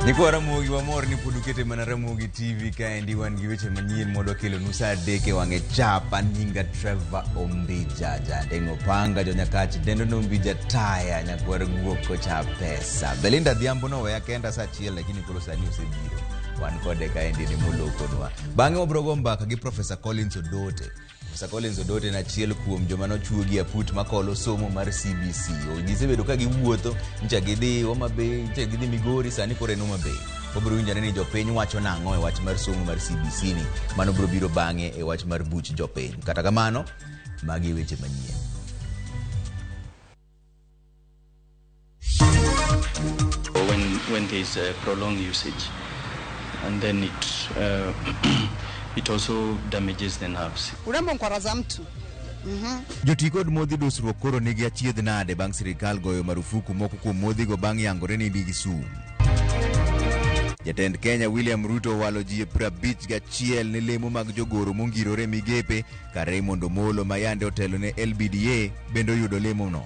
Nyikwa Ramogi wamor ni pod ukete mana Ramogi TV kaendi wan gi weche manyien modwa kelonu sa adek e wang'e chap. An nyinga Trevor Ombija Jandeng'o Panga Jonyakach dendo no Ombija Taya nyakwar guok kocha pesa. Belinda Adhiambo noweya kenda sa achiel lakini koro sani osebiro. Wan kode kaendi ni molokonwa. Bang'e wabro go mbaka gi Professor Collins Odote. Professor Collins Odote en achiel kuom joma nochuogi aput makolo somo mar CBC. Gisebedo ka giwuotho, ncha gidhi Homa Bay, ncha gidhi Migori, sani koro en Homa Bay. Wabiro winjo ane ni jopiny wacho nang'o e wach mar somo mar CBC ni. Mano biro biro bang'e e wach mar buch jopiny. Kata kamano, magi e weche manyien. When there is a prolonged usage, and then it also damages the nerves. Urembo nkwara za mtu. Joti kod modhi dusruok koro nigi achiedh nade bang' sirikal goyo marufuku moko kuom modhigo bang' yangore ni nigi sum. Jatend Kenya William Ruto owalo ji 51 ne lemo mag jogoro mongirore migepe ka Raymond Omolo ma yande otelo ne LBDA bende oyudo lemono.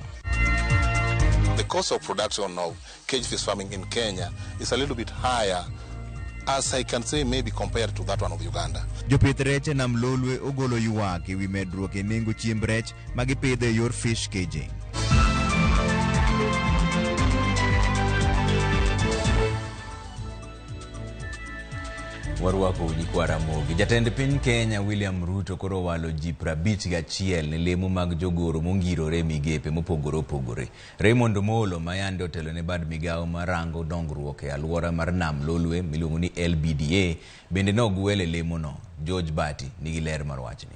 The cost of production of cage fish farming in Kenya is a little bit higher, as I can say, maybe compared to that one of Uganda. Jopith rech e nam Lolwe ogolo ywak ewi medruok e nengo chiemb rech ma gipidho e yor fish caging. Warwako nyikwa Ramogi. Jatend piny Kenya William Ruto koro owalo ji 51 ne lemo mag jogoro mongirore e migepe mopogore opogore. Raymond Omolo ma yande otelo ne bad migawo marango dongruok e alwora mar Nam Lolwe miluongo ni LBDA bende nogwel e lemono. George Bati nigi ler mar wachni.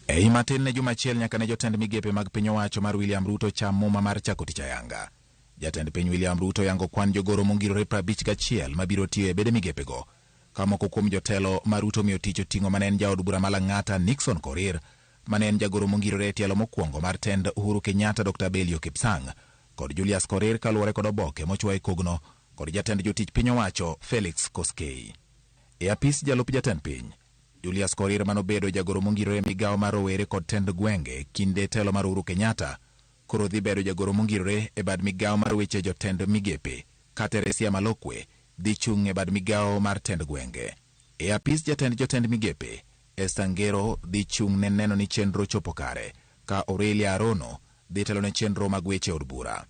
Ei matin ne juma achiel nyaka ne jotend migepe mag piny owacho mar William Ruto cham muma mar chako tich ayanga. Jatend piny William Ruto yango kwan jogoro mongirore 51 mabiro tiyo e bede migepego. Ka moko kuom jotelo ma Ruto miyo tich oting'o mane en jaod bura ma Lang'ata Nixon Korir, mane en jagoro mongirore e tielo mokwongo mar tend Uhuru Kenyatta Dr. Belio Kipsang kod Julius Korir kaluwore kod oboke mochwa e kogno kod jatend jotich piny owacho Felix Koskei. E apis jalup jatend piny, Julius Korir manobedo jagoro mongirore e migawo mar rowere kod tend gwenge kinde telo mar Uhuru Kenyatta koro dhi bedo jagoro mongirore e bad migawo mar weche jotend migepe ka Teresia Malokwe dhi chung' e bad migawo mar tend gwenge. E apis jatend jotend migepe, Esther Ngero dhi chung' ne neno ni chenro chopo kare ka Aurelia Arono dhi telo ne chenro mag weche od bura.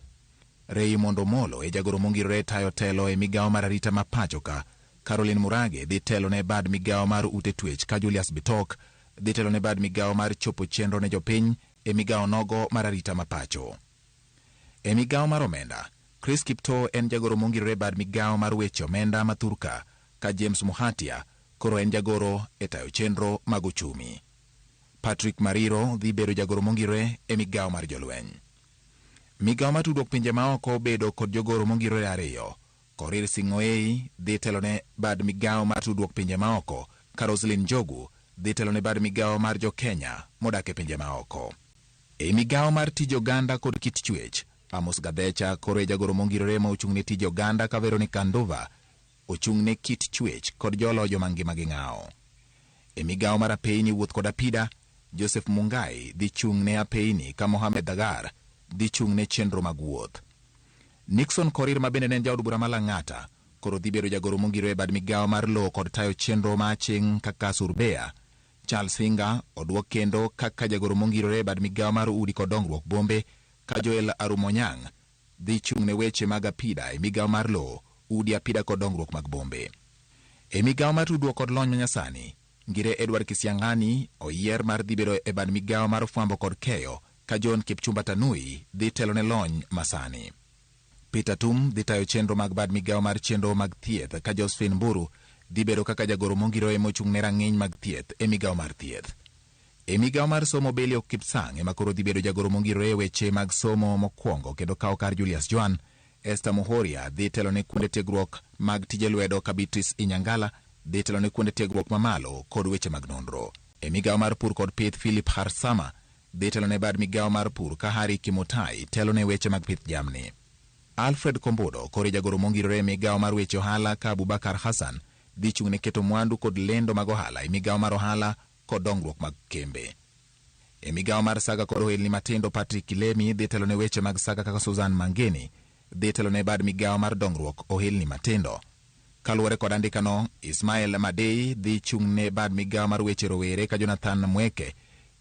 Raymond Omolo e jagoro mongirore tayo telo e migawo mar arita ma pacho ka Caroline Murage dhi telo ne bad migawo mar ute twech ka Julius Bitok dhi telo ne bad migawo mar chopo chenro ne jopiny e migawo nogo mar arita ma pacho. E migawo mar omenda, Chris Kiptoo en jagoro mongirore bad migawo mar weche omenda ma thurka ka James Muhatia koro en jagoro e tayo chenro mag uchumi. Patrick Mariro dhi bedo jagoro mongirore e migawo mar jolweny. Migawo mar tudruok pinje maoko bedo kod jogoro mongirore ariyo. Korir Sing'oei dhi telo ne bad migawo mar tudruok pinje maoko ka Roselyn Njogu dhi telo ne bad migawo mar jo Kenya modak e pinje maoko. E migawo mar tij oganda kod kit chwech, Amos Gathecha koro e jagoro mongirore ma ochung' ne tij oganda ka Veronica Nduva ochung' ne kit chwech kod jolo joma ngima gi ng'awo. E migawo mar apeyni wuoth kod apida, Joseph Mungai dhi chung' ne apeyni ka Mohamed Dagar dhi chung' ne chenro mag wuoth. Nixon Korir ma bende ne en jaod bura ma Lang'ata koro dhi bedo jagoro mongirore e bad migawo mar lowo kod tayo chenro ma aching' kaka Surbea. Charles Hinga oduok kendo kaka jagoro mongirore e bad migawo mar udi kod dongruok bombe ka Joel Arumonyang' dhi chung' ne weche mag apida e migawo mar lowo, udi apida kod dongruok mag bombe. E migawo mar tudruok kod lony manyasani, Ngire Edward Kisiang'ani oyier mar dhi bedo e bad migawo mar fwambo kod keyo ka John Kipchumba Tanui dhi telo ne lony masani. Peter Tum dhi tayo chenro mag bad migawo mar chenro mag thieth ka Josephine Mburu dhi bedo kaka jagoro mongirore mochung' ne rang'iny mag thieth e migawo mar thieth. E migawo mar somo Belio Kipsang ema koro dhi bedo jagoro mongirore e weche mag somo mokwongo kendo kawo kar Julius Joan. Esther Muhoria dhi telo ne kuonde tiegruok mag tije lwedo ka Beatrice Inyangala dhi telo ne kuonde tiegruok mamalo kod weche mag nonro. E migawo mar pur kod pith Philip Harsama dhi telo ne bad migawo mar pur ka Harry Kimutai telo ne weche mag pith jamni. Alfred Kombudo koro e jagoro mongirore e migawo mar weche ohala ka Abubakar Hassan dhi chung' ne keto mwandu kod lendo mag ohala e migawo mar ohala kod dongruok mag kembe. E migawo mar saga kod ohelni matindo Patrick Kilemi dhi telo ne weche mag saga kaka Susan Mangeni dhi telo ne bad migawo mar dongruok ohelni matindo. Kaluwore kod andikano, Ismail Madei dhi chung' ne bad migawo mar weche rowere ka Jonathan Mweke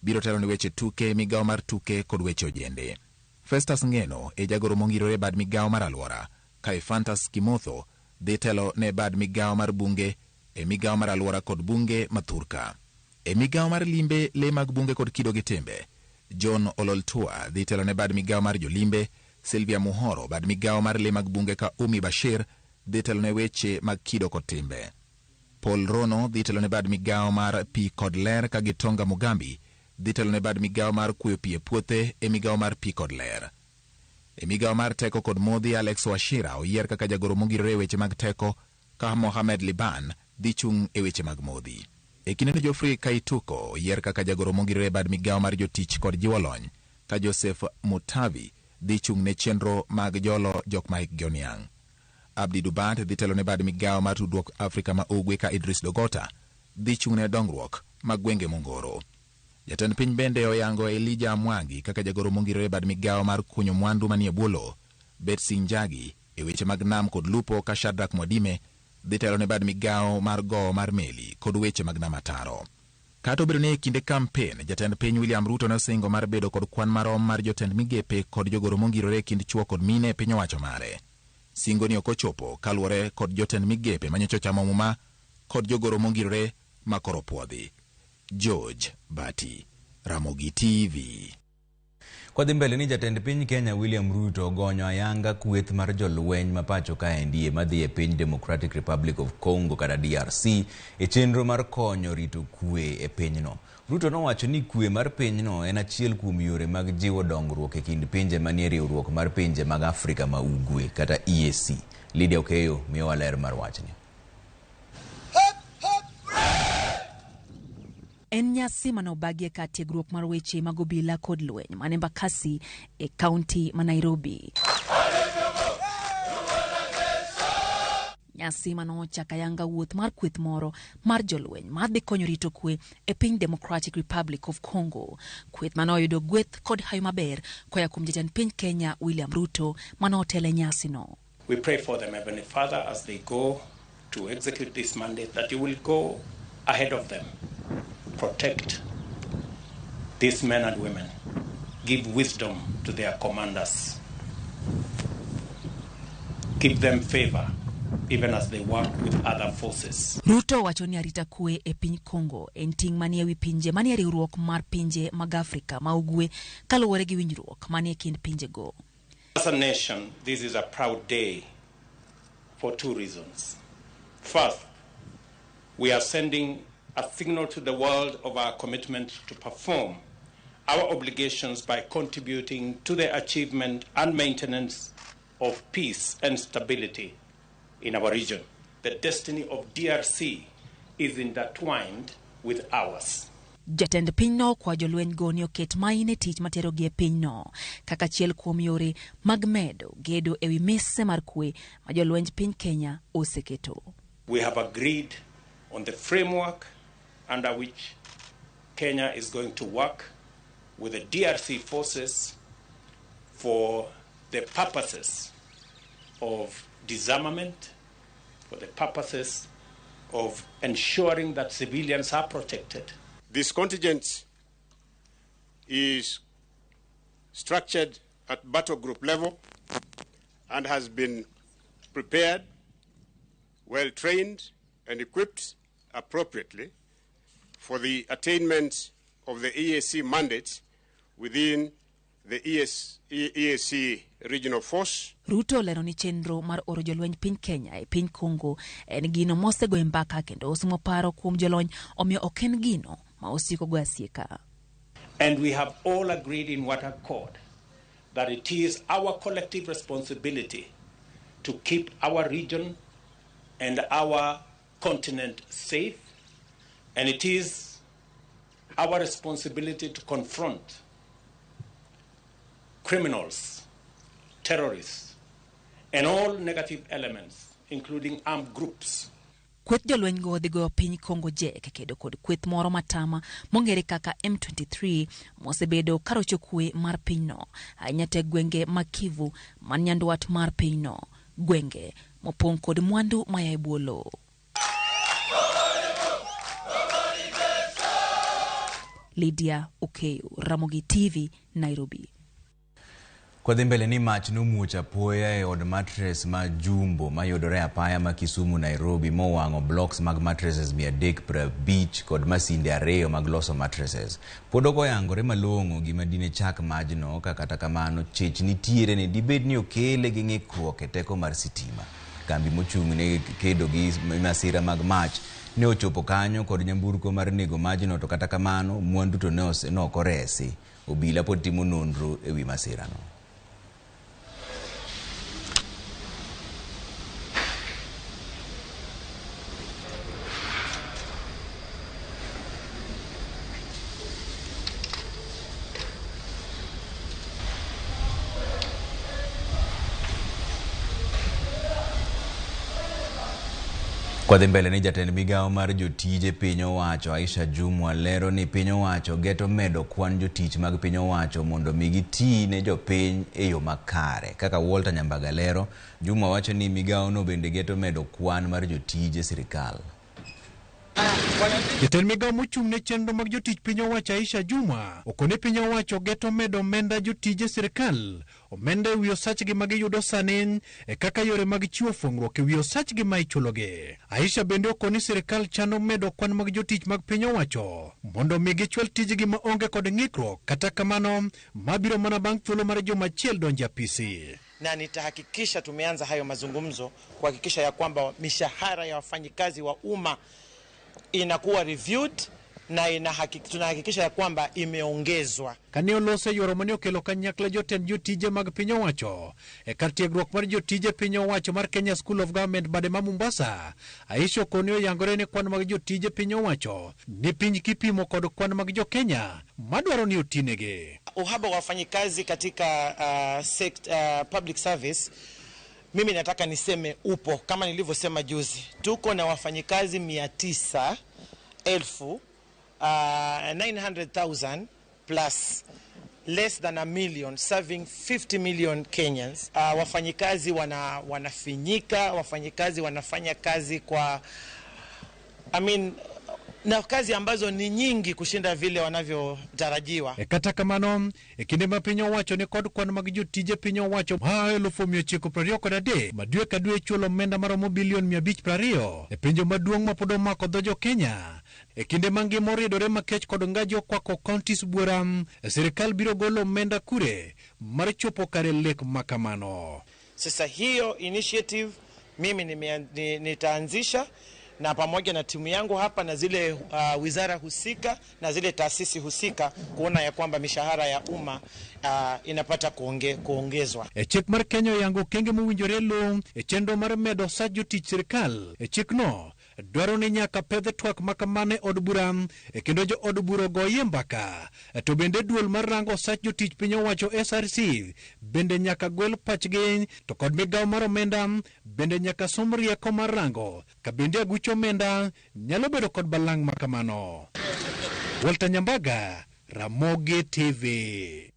biro telo ne weche tuke, migawo mar tuke kod weche ojende. Festus Ngeno e jagoro mongirore bad migawo mar alwora, ka Ephantus Kimotho dhi telo ne bad migawo mar bunge e migawo mar alwora kod bunge ma thurka. E migawo mar limbe, le mag bunge kod kido gi timbe, John Ololtua dhi telo ne bad migawo mar jolimbe, Sylvia Muhoro bad migawo mar le mag bunge ka Umi Bashir dhi telo ne weche mag kido kod timbe. Paul Rono dhi telo ne bad migawo mar pi kod ler ka Gitonga Mugambi dhi telo ne bad migawo mar kuoyo pi e puothe e migawo mar pi kod ler. E migawo mar teko kod modhi, Alex Wachira oyier kaka jagoro mongirore e weche mag teko ka Mohamed Liban dhi chung' e weche mag modhi. E kindeno Geoffrey Kaituko oyier kaka jagoro mongirore e bad migawo mar jotich kod jiwo lony ka Joseph Mutavi dhi chung' ne chenro mag jolo jok ma hikgi oniang'. Abdi Dubat dhi telo ne bad migawo mar tudruok Afrika ma Ugwe ka Idris Dogota dhi chung' ne dongruok mag gwenge mongoro. Jatend piny bende oyango Elijah Mwangi kaka jagoro mongirore e bad migawo mar kunyo mwandu manie bwo lowo, Betsy Njagi e weche mag nam kod lupo ka Shadrack Mwadime dhi telo ne bad migawo mar gowo mar meli kod weche mag nam ataro. Kata obedo ni e kinde kampen, jatend piny William Ruto ne osingo mar bedo kod kwan marom mar jotend migepe kod jogoro mongirore e kind chwo kod mine e piny owacho mare. Singo ni ok ochopo kaluwore kod jotend migepe manyocha ochamo muma kod jogoro mongirore ma koro puodhi. George Bati, Ramogi TV. Kwadhi mbele ni jatend piny Kenya William Ruto ogonyo ayanga kweth mar jolweny ma pacho kaendi madhi e piny Democratic Republic of Congo kata DRC e chenro mar konyo rito kwe e pinyno. Ruto nowacho ni kwe mar pinyno en achiel kuom yore mag jiwo dongruok e kind pinje manie riwruok mar pinje mag Afrika ma Ugwe kata EAC. Lydia Okeyo miyowa ler mar wachni. En nyasi mane obagie kar tiegruok mar weche mag obila kod lweny man Embakasi e kaunti ma Nairobi. Nyasi mane ochako ayanga wuoth mar kweth moro mar jolweny madhi konyo rito kwe e piny Democratic Republic of Congo. Kweth mane oyudo gweth kod hawi maber koa kuom jatend piny Kenya William Ruto mane otelo e nyasino. We pray for them, Heavenly Father, as they go to execute this mandate, that you will go ahead of them, protect these men and women, give wisdom to their commanders, give them favor even as they work with other forces. Ruto wacho ni arita kwe e piny Congo en ting' manie wi pinje manie riwruok mar pinje mag Afrika ma Ugwe kaluwore gi winjruok manie kind pinjego. As a nation, this is a proud day for two reasons. First, we are sending a signal to the world of our commitment to perform our obligations by contributing to the achievement and maintenance of peace and stability in our region. The destiny of DRC is intertwined with ours. Jatend pinyno kwa jolweny go ni oket main e tich materogi e pinyno kaka achiel kuom yore mag medo gedo ewi mise mar kwe ma jolwenj piny Kenya oseketo. We have agreed on the framework under which Kenya is going to work with the DRC forces for the purposes of disarmament, for the purposes of ensuring that civilians are protected. This contingent is structured at battle group level and has been prepared, well trained, and equipped appropriately for the attainment of the EAC mandate within the EAC regional force. Ruto olero ni chenro mar oro jolweny piny Kenya e piny Congo en gino mosegoye mbaka kendo osumo paro kuom jolony, omiyo ok en gino ma osiko go asieka. And we have all agreed in one accord that it is our collective responsibility to keep our region and our continent safe, and it is our responsibility to confront criminals, terrorists, and all negative elements, including armed groups. Kweth jolweny go dhi goyo piny Congo jek kedo kod kweth moro matama mong'ere kaka M23 mosebedo karocho kwe mar pinyno, ahinya te gwenge mag Kivu man nyandwat mar pinyno, gwenge mopong' kod mwandu maya e bwo lowo. Lydia Okeyo, Ramogi TV, Nairobi. Kwadhi mbele ni mach nomuoch apoya e od mattress ma Jumbo mayudore apaya ma Kisumu Nairobi mowang'o blocks mag mattresses 350 kod masinde 2 mag loso mattresses. Pod ok oyangore malong'o gima dine chak majno ka kata kamano chich nitiere ni dibed ni okele gi ng'ikruok e teko mar sitima. Kambi mochung' ne kedo gi masira mag mach ne ochopo kanyo kod nyamburko mar nego majno to kata kamano mwandu to ne ok oresi. Obila pod timo nonro ewi masirano. Kwadhi mbele ni jatend migawo mar jotije piny owacho Aisha Jumwa lero ni piny owacho geto medo kwan jotich mag piny owacho mondo mi giti ne jopiny e yo makare. Kaka Walter Nyambaga lero, Jumwa wacho ni migawo no bende geto medo kwan mar jotije sirikal. Jatend migawo mochung' ne chenro mag jotich piny owacho Aisha Jumwa okone piny owacho geto medo omenda jotije sirikal omenda ewi osachgi ma giyudo sani e kaka yore mag chiwo fweng'ruok ewi osachgi ma ichulogi. Aisha bende okoni sirikal chano medo kwan mag jotich mag piny owacho mondo mi gichwal tijgi ma onge kod ng'ikruok, kata kamano mabiro mana bang' thuolo mar juma achiel donjo e apisi. Na nitahakikisha tumeanza hayo mazungumzo kuhakikisha ya kwamba mishahara ya wafanyikazi wa umma inakuwa reviewed na tunahakikisha ya kwamba imeongezwa. Kane olose yoro mane okelo kanyakla jotend jotije mag piny owacho e kar tiegruok mar jotije piny owacho mar Kenya School of Government bade ma Mombasa, Aisha okone oyangore ni kwan mag jotije piny owacho ni piny kipimo kod kwan mag jo Kenya madwaro ni otinegi. Uhaba wa wafanyikazi katika public service, mimi nataka niseme upo. Kama nilivyosema juzi, tuko na wafanyikazi 900,000, 900,000 plus less than a million serving 50 million Kenyans. Wafanyikazi wanafinyika, wafanyikazi wanafanya kazi kwa na kazi ambazo ni nyingi kushinda vile wanavyotarajiwa. E kata kamano, e kinde ma piny owacho ni kod kwan mag jotije piny owacho ma 923 ma dwe ka dwe chulo omenda maromo bilion 520 e penjo maduong' ma pod omako dho jo Kenya. E kinde ma ngima oridore makech kod ngaji okwako counties buora, sirikal biro golo omenda kure mar chopo kare lek makamano. Sasa hiyo initiative mimi nitaanzisha na pamoja na timu yangu hapa na zile wizara husika na zile taasisi husika kuona ya kwamba mishahara ya umma inapata kuongezwa. E chik mar Kenya oyango okenge mowinjore luw e chenro mar medo osach jotich sirikal. E chikno dwaro ni nyaka pedh twak makamano e od bura kendo jo od bura ogoye mbaka. To bende duol mar rango osach jotich piny owacho SRC bende nyaka gwel pachgi, to kod migawo mar omenda bende nyaka som rieko mar rango ka bende aguch omenda nyalo bedo kod balang' makamano. Walter Nyambaga, Ramogi TV.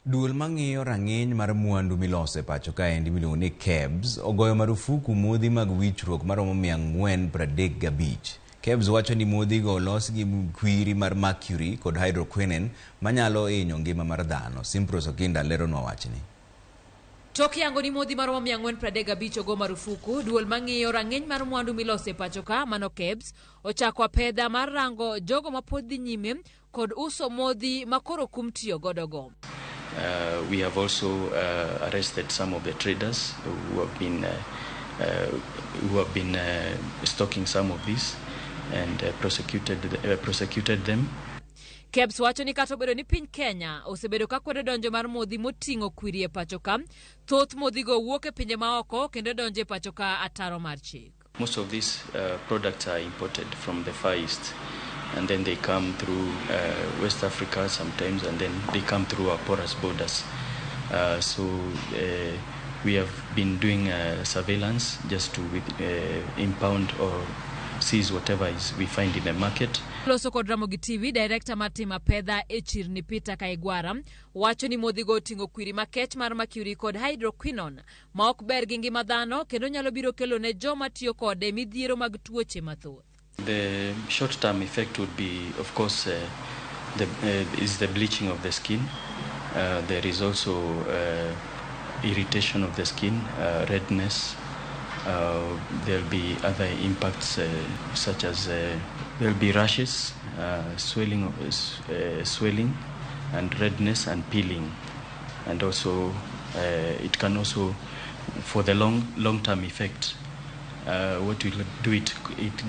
Duol mang'iyo rang'iny mar mwandu miloso e pacho kaendi miluongo ni KEBS ogoyo marufuku modhi mag wichruok maromo 435. KEBS wacho ni modhigo olos gi kwiri mar mercury kod hydroquinone manyalo hinyo ngima mar dhano. Simpros Okinda leronwa wachni. Tok yango ni modhi maromo 435 ogo marufuku, duol mang'iyo rang'iny mar mwandu miloso e pacho ka mano KEBS ochako apedha mar rango jogo mapod dhi nyime kod uso modhi makoro kum tiyo godo go. We have also arrested some of the traders who have been stocking some of these and prosecuted them. KEBS wacho ni kata obedo ni piny Kenya osebedo ka kwedo donjo mar modhi moting'o kwiri e pacho ka, thoth modhigo wuok e pinje maoko kendo donjo e pacho ka ataro mar chik. Most of these products are imported from the Far East, and then they come through West Africa sometimes, and then they come through our porous borders. So we have been doing surveillance just to impound or seize whatever is we find in the market. Loso kod Ramogi TV, director mar tim apedha e chirni Peter Kaigwara wacho ni modhigo oting'o kwiri makech mar mercury kod hydroquinone ma ok ber gi ngima dhano kendo nyalo biro kelo ne joma tiyo kode midhiero mag tuoche mathoth. The short-term effect would be, of course, is the bleaching of the skin. There is also irritation of the skin, redness. There'll be other impacts such as there'll be rashes, swelling, swelling, and redness and peeling, and also it can also, for the long-term effect, what will do it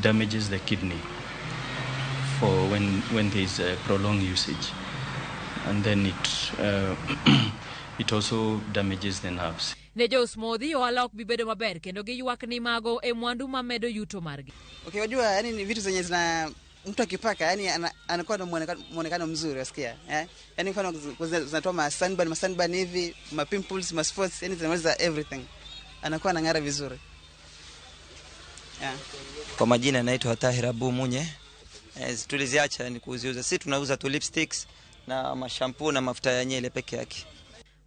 damages the kidney for when there is prolonged usage, and then it also damages the nerves. Ne jous modhi ohala ok bi bedo maber kendo giywak ni mago e mwandu mamedo yuto margi. Okay, wajua yani ni vitu zenye zina mtu akipaka yani anakuwa na muonekano mzuri wasikia eh? Yani mfano zinatoa ma sunburn hivi, ma pimples, ma spots, yani zinamaliza everything. Anakuwa anang'ara vizuri. Yeah. Kwa majina naitwa Tahir Abu Munye. Tuliziacha ni kuziuza. Sisi tunauza tu lipsticks na mashampoo na mafuta ya nyele peke yake.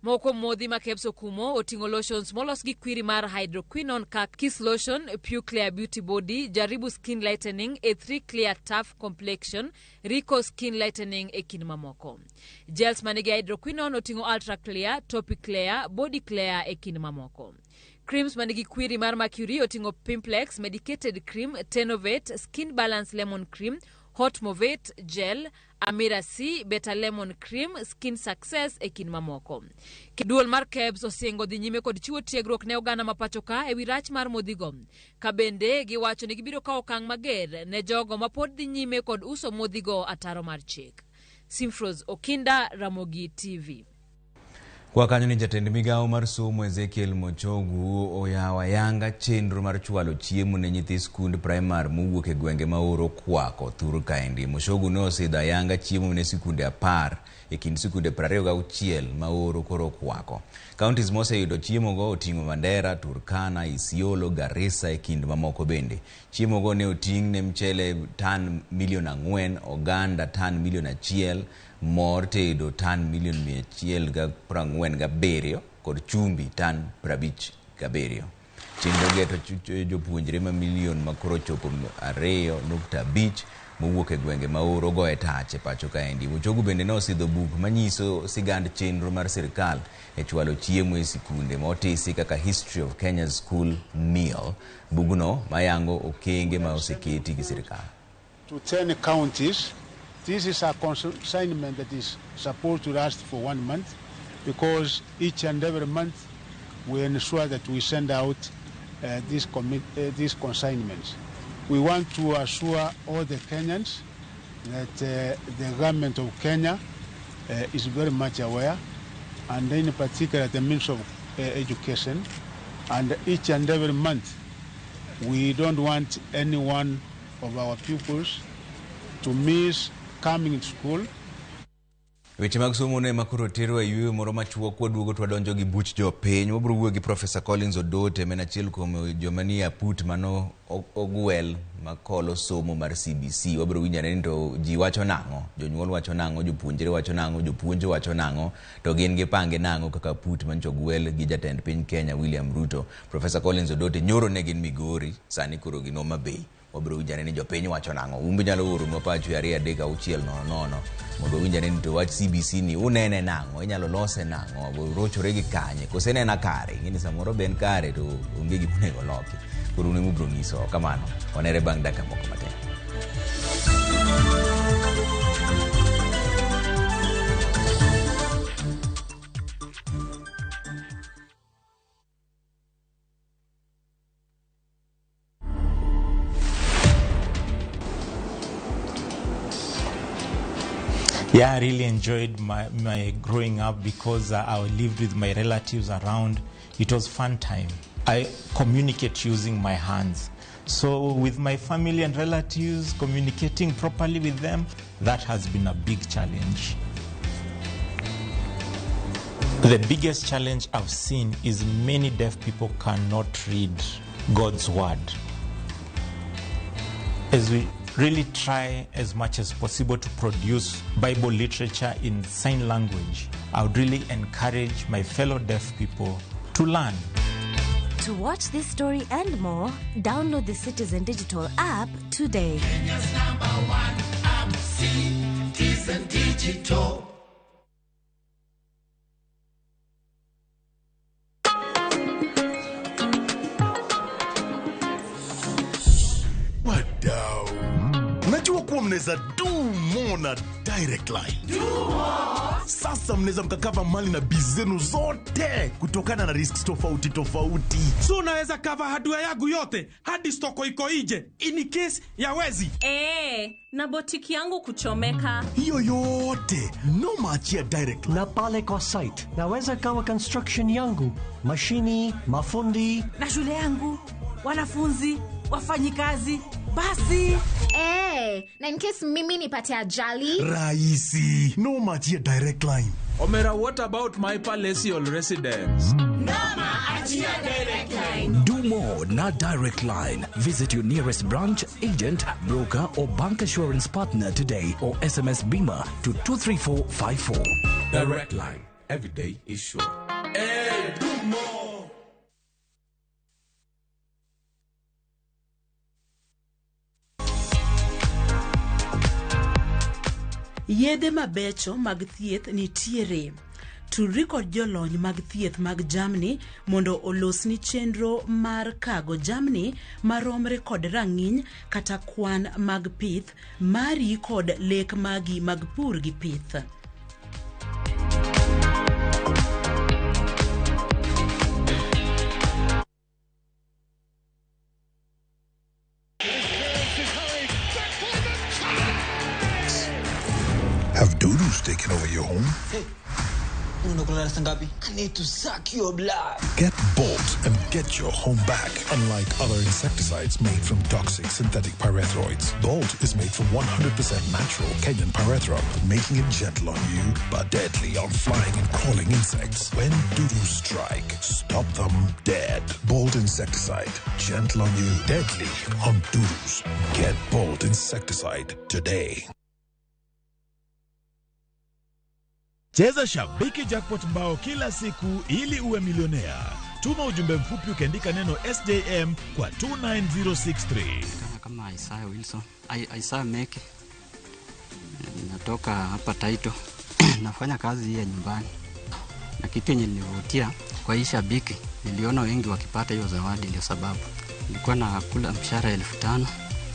Moko modhi ma KEBS okumo oting'o lotions molos gi kwiri mar hydroquinone ka Kiss Lotion, Pure Clear Beauty Body, Jaribu Skin Lightening, A3 Clear Tough Complexion, Rico Skin Lightening e kind mamoko. Gels manigi hydroquinone oting'o Ultra Clear, Topi Clear, Body Clear e kind mamoko. Creams manigi kwiri mar mercury oting'o Pimplex, Medicated Cream, Tenovate, Skin Balance Lemon Cream, Hot Movate Gel, Amira C, Beta Lemon Cream, Skin Success e kind mamoko. Duol mar KEBS osingo dhi nyime kod chiwo tiegruok ne oganda ma pacho ka ewi rach mar modhigo. Ka bende giwacho ni gibiro kawo okang' mager ne jogo ma pod dhi nyime kod uso modhigo ataro mar chik. Simfros Okinda, Ramogi TV. Kwa kanyo ni jatend migawo mar somo Ezekiel Mochogu oyawo ayanga chenro mar chwalo chiemo ne nyithi skund primar mowuok e gwenge ma oro kwako thur kaendi. Mochogu ne osidho ayanga chiemo ne sikunde 10 e kind sikunde 26 ma oro koro kwako. Counties moseyudo chiemo go oting'o Mandera, Turkana, Isiolo, Garissa e kind mamoko bende. Chiemo go ne oting' ne mchele tan milion 4, oganda tan milion 1, mor tedo tan milion 147 kod chumbi tan 57. Chenro geto jopuonjre ma milion makoro chopo 2.5 mowuok e gwenge ma oro goye tach e pacho kaendi. Mochogu bende ne osidho buk manyiso sigand chenro mar sirikal e chwalo chiemo e sikunde ma otisi kaka History of Kenya's School Meal. Bugno mayango okenge ma oseketi gi sirikal. To 10 counties. This is a consignment that is supposed to last for 1 month, because each and every month we ensure that we send out these consignments. We want to assure all the Kenyans that the government of Kenya is very much aware, and in particular the Ministry of Education, and each and every month we don't want any one of our pupils to miss coming to school. Weche mag somo ne makoro tero e yueyo moro machuok waduogo to wadonjo gi buch jopiny. Wabiro wuoyo gi Professor Collins Odote ma en achiel kuom joma nie aput mano ogwel makolo somo mar CBC. Wabiro winjo ane ni to ji wacho nang'o, jonyuol wacho nang'o, jopuonjre wacho nang'o, jopuonj wacho nang'o, to gin gipange nang'o kaka aput manyocha ogwel gi jatend piny Kenya William Ruto. Professor Collins Odote nyoro ne gin Migori, sani koro gin Homa Bay. Wabiro winjo ane ni jopiny wacho nang'o. Un nyalo oronwa pachu e 2 3 6 0 0 mondo winj ane ni to wach CBC ni unene nang'o, inyalo lose nang'o, rochore gi kanye, kose nena kare. Ing'e ni samoro be en kare to onge gima onego loki. Koro un ema ubiro nyisowa. Kamano, wanere bang' dakika moko matin. Yeah, I really enjoyed my growing up because I lived with my relatives around. It was fun time. I communicate using my hands. So with my family and relatives, communicating properly with them, that has been a big challenge. The biggest challenge I've seen is many deaf people cannot read God's word. As we really try as much as possible to produce Bible literature in sign language, I would really encourage my fellow deaf people to learn. To watch this story and more, download the Citizen Digital app today. Kenya's number one app, Citizen Digital. Wadau, najua kuwa mnaweza do more na Direct Line. Do more. Sasa mnaweza mkacover mali na biz zenu zote kutokana na risks tofauti tofauti. So unaweza cover hardware yangu yote hadi stoko iko ije in case ya wezi. Na botiki yangu kuchomeka. Hiyo yote noma, achia Direct Line. Na pale kwa site naweza cover construction yangu, mashini, mafundi na shule yangu, wanafunzi, wafanyikazi, basi. Na in case mimi nipate ajali. Rahisi, noma, achia Direct Line. Omera, what about my palatial residence? Noma, achia Direct Line. Do more na Direct Line. Visit your nearest branch, agent, broker or bank assurance partner today or SMS BIMA to 23454. Direct Line. Every day is sure. Hey, do more. Yedhe mabecho mag thieth nitiere. Tudri kod jolony mag thieth mag jamni mondo olosni chenro mar kago jamni maromre kod rang'iny kata kwan mag pith mari kod lek magi mag pur gi pith. Have dudus taken over your home? Hey, I need to suck your blood. Get Bolt and get your home back. Unlike other insecticides made from toxic synthetic pyrethroids, Bolt is made from 100% natural Kenyan pyrethrum, making it gentle on you but deadly on flying and crawling insects. When dudus strike, stop them dead. Bolt insecticide, gentle on you, deadly on dudus. Get Bolt insecticide today. Cheza Shabiki Jackpot mbao kila siku ili uwe milionea. Tuma ujumbe mfupi ukiandika neno SJM kwa 29063. Kama Isaiah Wilson, Isaiah Meke. Natoka hapa Taito. Nafanya kazi hii ya nyumbani. Na kitu yenye nilivutia kwa hii Shabiki, niliona wengi wakipata hiyo zawadi, ndio sababu. Nilikuwa nakula mshahara 5,000.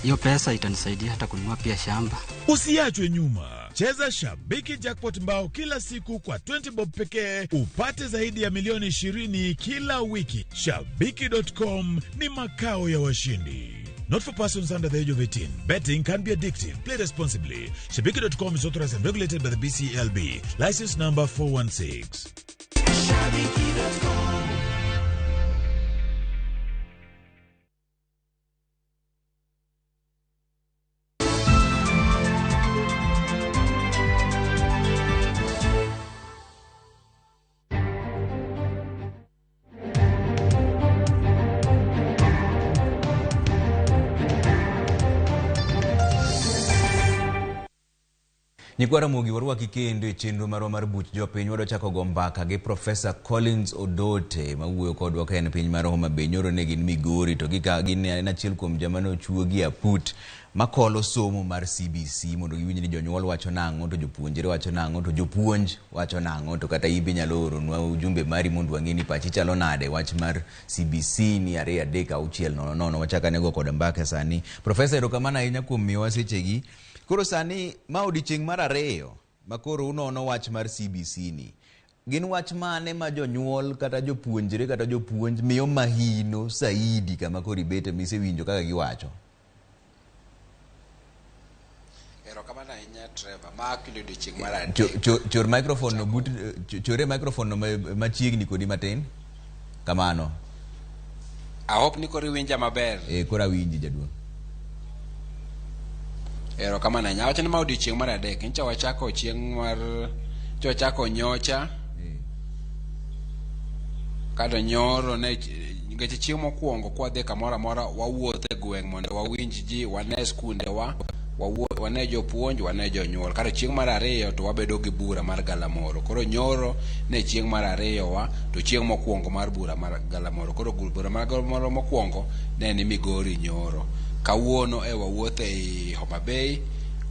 Hiyo pesa itanisaidia hata kununua pia shamba. Usiachwe nyuma. Cheza Shabiki Jackpot mbao kila siku kwa 20 bob pekee upate zaidi ya milioni 20 kila wiki. Shabiki.com ni makao ya washindi. Not for persons under the age of 18. Betting can be addictive. Play responsibly. Shabiki.com is authorized and regulated by the BCLB. License number 416. Shabiki.com. Nyikwa Ramogi warwaki kendo e chenro marwa mar buch jopiny. Wadwa chako go mbaka gi Professor Collins Odote mawuoyo kodwa ka en piny mar Homa Bay. Nyoro ne gin Migori to gin en achiel kuom joma ne ochuogi aput makolo somo mar CBC mondo giwinj ni jonyuol wacho nang'o to jopuonjre wacho nang'o to jopuonj wacho nang'o to kata in be inyalo oronwa ujumbe mari mondo wang'e ni pachi chalo nade wach mar CBC ni 2 3 6 0 0. Wachak ane go kod mbaka sani. Professor, erokamano ahinya kuom miyowa sechegi. Koro sani ma odiochieng' mar 2 ma koro unono wach mar CBC ni. Gin wach mane ma jonyuol kata jopuonjre kata jopuonj miyo mahino saidi kama koro ibete misewinjo kaka giwacho? Erokamano ahinya Trevor, ma kendo odiochieng' mar 3. Chor microphone no but chore microphone no machiegni kodi matin. Kamano. I hope ni koro iwinja maber. Koro awinji jaduong'. Erokamano ahinya. Awacho ni ma odiochieng' mar 3. Nyocha wachako chieng' mar nyocha wachako nyocha. Kato nyoro ne Nikech chieng' mokwongo kwadhi kamoro amora wawuotho e gweng' mondo wawinj ji, wane skundewa, wane jopuonj, wane jonyuol. Kata chieng' mar ariyo to wabedo gi bura mar galamoro. Koro nyoro ne chieng' mar ariyo wa to chieng' mokwongo mar bura mar galamoro. Koro bura mar galamoro mokwongo ne ni Migori nyoro. Kawuono e wawuotho ei Homa Bay,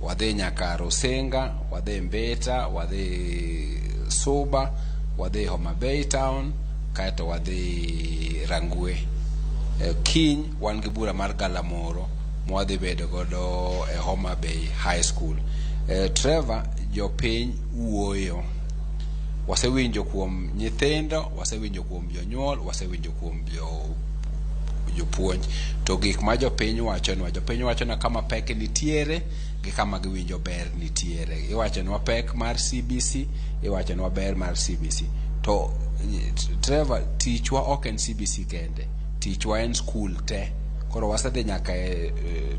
wadhi nyaka Rusinga, wadhi Mbita, wadhi Suba, wadhi Homa Bay town, kaeto wadhi Rangwe. Kiny wan gi bura mar galamoro mwadhi bedo godo e Homa Bay High School. Trevor, jopiny wuoyo. Wasewinjo kuom nyithindo, wasewinjo kuom jonyuol, wasewinjo kuom jopuonj. To gik ma jopiny wachonwa, jopiny wachonwa kama pek nitiere gi kama giwinjo ber nitiere. Iwachonwa pek mar CBC, iwachonwa ber mar CBC. To Trevor, tichwa ok en CBC kende, tichwa en skul te. Koro wasedhi nyaka e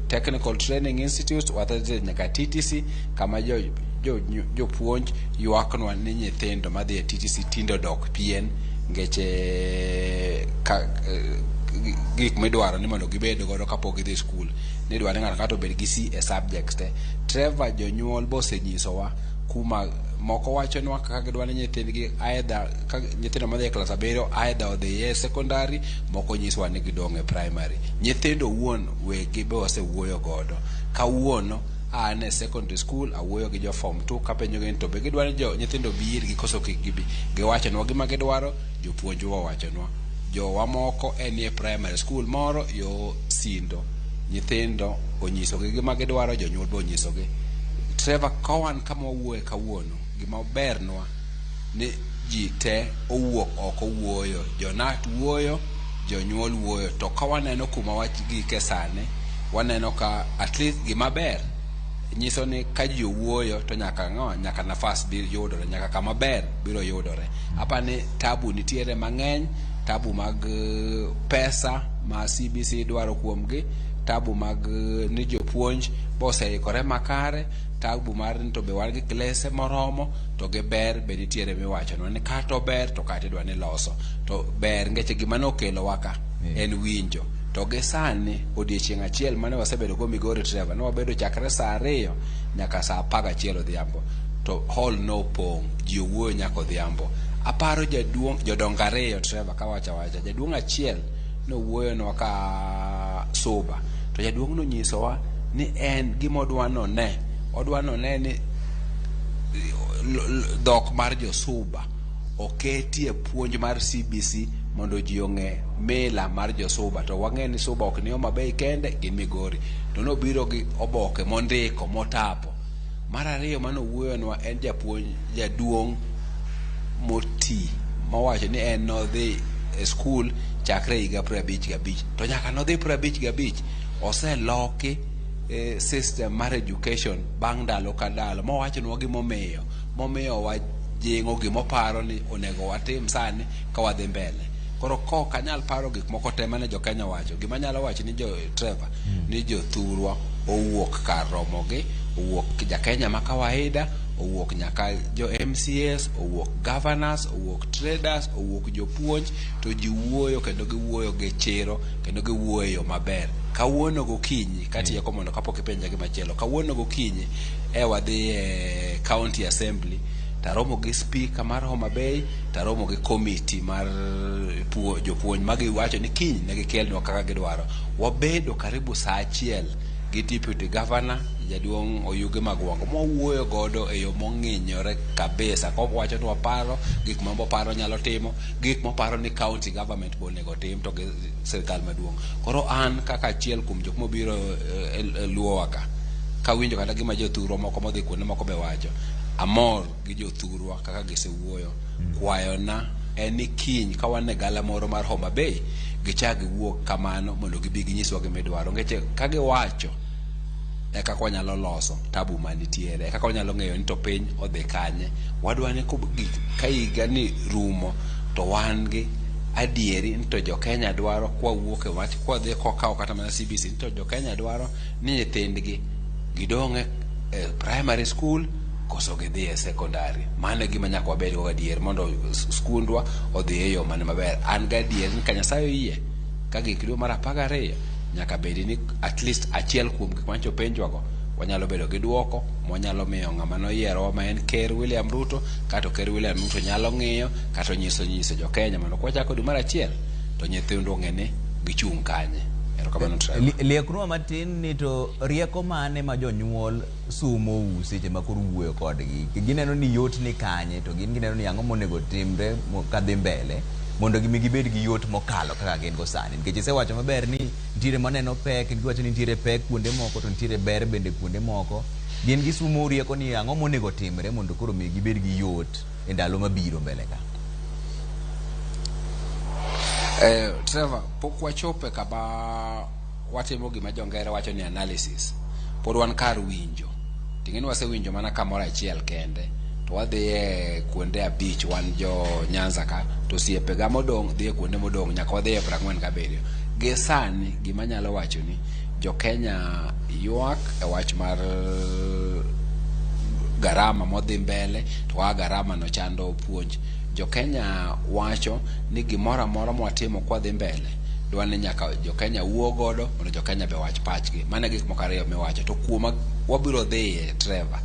Technical Training Institute, wasedhi nyaka TTC kama jopuonj ywaknwa ni nyithindo madhi e TTC tinde odok pien ngeche ka, gik midwaro ni mondo gibed godo kapok gidhi skul nidwaro ni ng'ato ka ng'ato obed gi C e subjects te. Trevor, jonyuol bosenyisowa kuma moko wachonwa kaka gidwa ni nyithindgi either ka nyithindo madhi e klas 7 either odhi e secondary, moko nyisowa ni gidong' e primary. Nyithindo wuon wegi be wasewuoyo godo. Kawuono an e secondary school awuoyo gi jo form 2 kapenjogi ni to be gidwa ni nyithindo obi irgi koso kik gibi. Giwachonwa gima gidwaro, jopuonjwa owachonwa. Jowa moko en e primary school moro yo Sindo. Nyithindo onyisogi gima gidwaro, jonyuol be onyisogi. Trevor, ka wan kama wawuoye kawuono, gima bernwa ni ji te owuok oko wuoyo, jonat wuoyo, jonyuol wuoyo. To ka waneno kuma wach gike sani, waneno ka at least gima ber nyiso ni ka ji owuoyo to nyaka ng'o, nyaka nafas biro yudore, nyaka kama ber biro yudore. Apa ni tabu nitiere mang'eny, tabu mag pesa ma CBC dwaro kuomgi, tabu mag ni jopuonj boseikore makare, tabu mar ni to be wan gi klese moromo, to gi ber be nitiere miwachonwa ni kata ober to kata idwa ni loso to ber ngeche gima nokelowa ka en winjo. To gi sani odiechieng' achiel mane wasebedo go Migori, Trevor, ne wabedo chakre saa 2 nyaka saa 11 odhiambo to hall nopong', ji owuoyo nyaka odhiambo. Aparo jaduong' jodongo ariyo, Trevor, kawacho awacha jaduong' achiel nowuoyonwa ka Suba, to jaduong' nonyisowa ni en gima odwa none, odwa none ni dhok mar josuba oketie puonj mar CBC mondo ji ong'e mila mar josuba. To wang'e ni Suba ok ni Homa Bay kende, gin Migori. To nobiro gi oboke mondiko motapo. Mar ariyo manowuoyonwa en japuonj jaduong' moti mowacho ni en nodhi e skul chakre higa 55 to nyaka nodhi 55 oseloki system mar education bang' ndalo ka ndalo, mowachonwa gimomiyo momiyo wajing'o gimoparo ni onego watim sani ka wadhi mbele. Koro kok anyal paro gik moko te mane jokenya wacho. Gima anyalo wacho ni jo Trevor ni jothurwa owuok kar romogi, owuok jakenya ma kawaida, owuok nyaka jo MCAs, owuok governors, owuok traders, owuok jopuonj, to ji wuoyo kendo giwuoyo gi chiro kendo giwuoyo e yo maber. Kawuono gokinyi katieko mondo kapok ipenja gimachielo, kawuono gokinyi e wadhi e county assembly taromo gi speaker mar Homa Bay, taromo gi committee mar jopuonj magiwacho ni kiny ne gikelnwa kaka gidwaro. Wabedo karibu saa 1 gi deputy governor jaduong' Oyuge Magwango mwawuoyo godo e yo mong'inyore kabisa kowacho ni waparo gik ma moparo nyalo timo, gik moparo ni county government be onego tim to gi sirikal maduong'. Koro an kaka achiel kuom jok mobiro e luowa ka kawinjo kata gima jothurwa moko modhi kuonde moko be wacho, amor gi jothurwa kaka gisewuoyo. Kwayona en ni kiny ka wan e gala moro mar Homa Bay gichak giwuog kamano mondo gibi ginyiswa gimidwaro, nikech ka giwacho e kaka wanyalo loso tabu manitiere, e kaka wanyalo ng'eyo ni to piny odhi kanye. Wadwa ni ka higa ni rumo to wan gi adieri ni to jokenya dwaro kwawuok e wach kwadhi kwakawo kata mana CBC ni to jokenya dwaro ni nyithindgi gidong' e primary school koso gidhi e secondary. Mano e gima nyaka wabed go gadier mondo skundwa odhi e yo mane maber. An gadier ni ka Nyasaye oyie Ka gik dwe mar 12 nyaka bedi ni at least achiel kuom gik mancho penjwago wanyalo bedo gi duoko mwanyalo miyo ng'ama noyierowa ma en Ker William Ruto, kato Ker William Ruto nyalo ng'iyo kata nyiso jo Kenya mondo kwachako dwe mar 1 to nyithindwa ong'e ni gichung' kanye. Erokamano Trevor. Lieknwa matin ni to rieko mane ma jonyuol sumou seche ma koro wuoyo kodgi? Gineno ni yot ni kanye to gin gineno ni ang'o monego timre kadhi mbele mondo gimi gibed gi yot mokalo kaka gin go sani. Nikech isewacho maber ni nitiere maneno pek, giwacho ni nitiere pek kuonde moko to nitiere ber bende kuonde moko. Gin gisumo rieko ni ang'o monego timre mondo koro mi gibed gi yot e ndalo mabiro mbele ka. Trevor, pok wachope kama watimo gima jongere wacho ni analysis. Pod wan kar winjo. Ting'e ni wasewinjo mana kamoro achiel kende. To wadhi e kuonde 5 wan jo Nyanza ka, to osiepega modong' dhi e kuonde modong' nyaka wadhi e 47. Gi sani gima anyalo wacho ni jo Kenya ywak e wach mar garama modhi mbele to kaka garama no chando puonj. Jo Kenya wacho ni gimoro amora mwatimo kwadhi mbele dwa ni nyaka jo Kenya wuo godo mondo jo Kenya be wach pachgi. Mano e gik moko ariyo miwacho. To kuoma wabiro dhiye Trevor,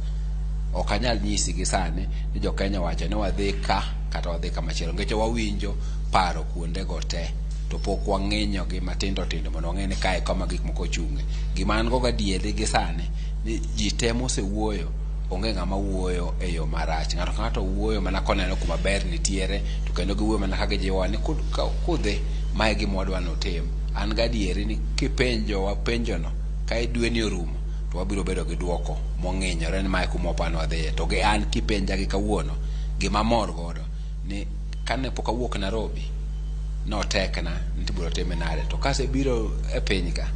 ok anyal nyisi gi sani ni jo Kenya wacho ni wadhi ka kata wadhi kamachielo nikech wawinjo paro kuonde go te to pok wang'inyo gi matindo tindo mondo wang'e ni kae kama gik moko ochung'e. Gima an go gadieri gi sani ni ji te mosewuoyo onge ng'ama wuoyo e yo marach. Ng'ato ka ng'ato wuoyo mana koneno kuma ber nitiere to kendo giwuoyo mana ka gijiwowa ni kudhi mae e gima wadwa ni utim. An gadieri ni kipenjowa penjono ka dwe ni orumo to wabiro bedo gi duoko mong'inyore ni mae kuma wapani wadhiye. To gi an kipenja gi kawuono gima amor godo ni kane pok awuok Nairobi notekna ni tibiro time nade to kasebiro e piny ka